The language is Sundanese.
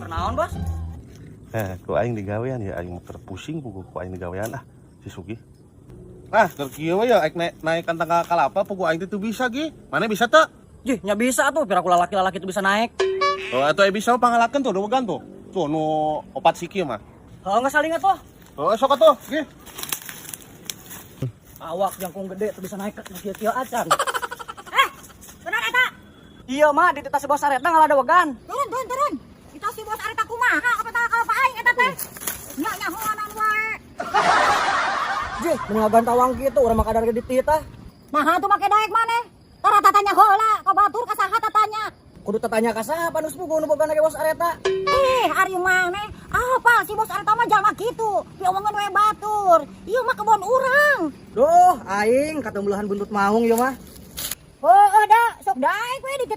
Kunaon, Bos? Eh, ku aing digawean ya, aing mah pusing ku ku aing digawean ah si Sugi. Ah, keur kieu we ya aing naik naik tangga kalapa, puguh aing teh teu bisa gi. Mana bisa teu? Jih, nya bisa tuh, biar aku lalaki-lalaki itu bisa naik. Oh, atuh bisa pangalakeun tuh dewegan tuh. Tuh nu opat siki mah. Oh, nggak saling atuh. Oh, sok atuh, gi. Awak jangkung gede tuh bisa naik ke kieu-kieu acan. Eh, benar eta? Iya, mah di titah si Bos Areta ngaladewegan. Turun, turun, turun. Itu si Bos Areta kumaha apa tah kalau aing eta teh? Nya nyahoanan wae. Jih, mending gantawang kitu urang mah kadar ge dititah. Nah, tuh make daek maneh. Tara tatanya heula, ka batur ka saha tatanya? Kudu tatanya ka saha panus puguh nu boga ge Bos Areta. Eh, ari maneh, apa si Bos Areta mah jalma kitu? Diomongan we batur. Ieu mah kebon urang. Duh, aing katembelahan buntut maung ieu mah. Heueuh da, sok daek we dikit.